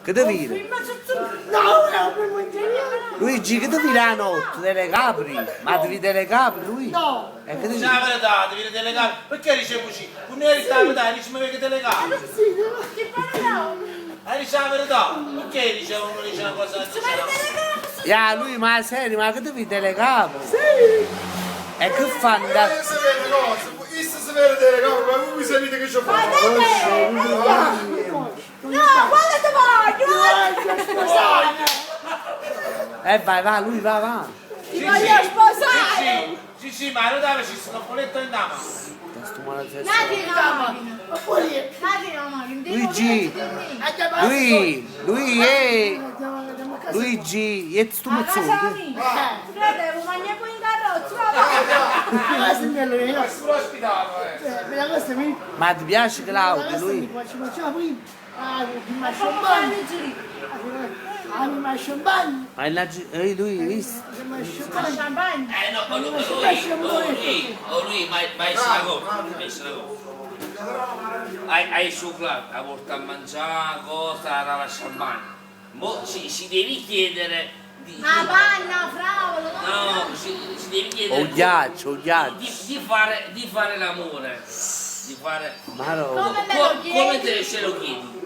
Che te vire? No, è un primo italiano. Luigi, che te vire 'a notte? Telecapri? Ma ti vedi Telecapri, lui? No. E che ti Dice la verità, ti viene telecamera. Perché dice così? Non eri la verità, dice mi vedi telecamera. Sì, no. E dice la verità. Perché dice uno dice una cosa e dice no? Ya, lui, ma serio, ma che ti vedi Telecapri? Sì. E che fanno? Da... Eh, si vede cosa, questo si vede telecamera, ma voi sapete che ci ho fatto? No, quello ti voglio! E vai, va, lui, va, va. Ti voglio sposare! Sì, sì, ma non deve ci sono un in dama. Da sto male sesso. Nati la macchina! Ma poi Nati la macchina! Luigi! andiamo a Lui, lui, eh! Andiamo a casa. Luigi, e sto A casa mozzone? mia! Frate, mangiare poi in carrozza! va. Questo è bello, io. Sull'ospedale, eh. Eh, per questo mi Ma ti piace Claudio, questo mi lui? faccio facciamo prima. Ah, mi Ma faccio come un fanno bagno. i giri? Ah, mi faccio un bagno. Ma il nag- eh, lui, hai visto? Mi faccio un bagno. Champagne! Eh no, o lui, o lui, o lui, ma ma è una cosa, ma è una cosa. Hai, hai su la porta a mangiare, cosa, la champagne. Mo si, si devi chiedere di, Ma panna, fravolo, no? no, si, si devi chiedere O ghiaccio, o ghiaccio. di, di fare, di fare l'amore. Di fare. Ma no. Come me Co- lo come chiedi? te ce lo chiedi?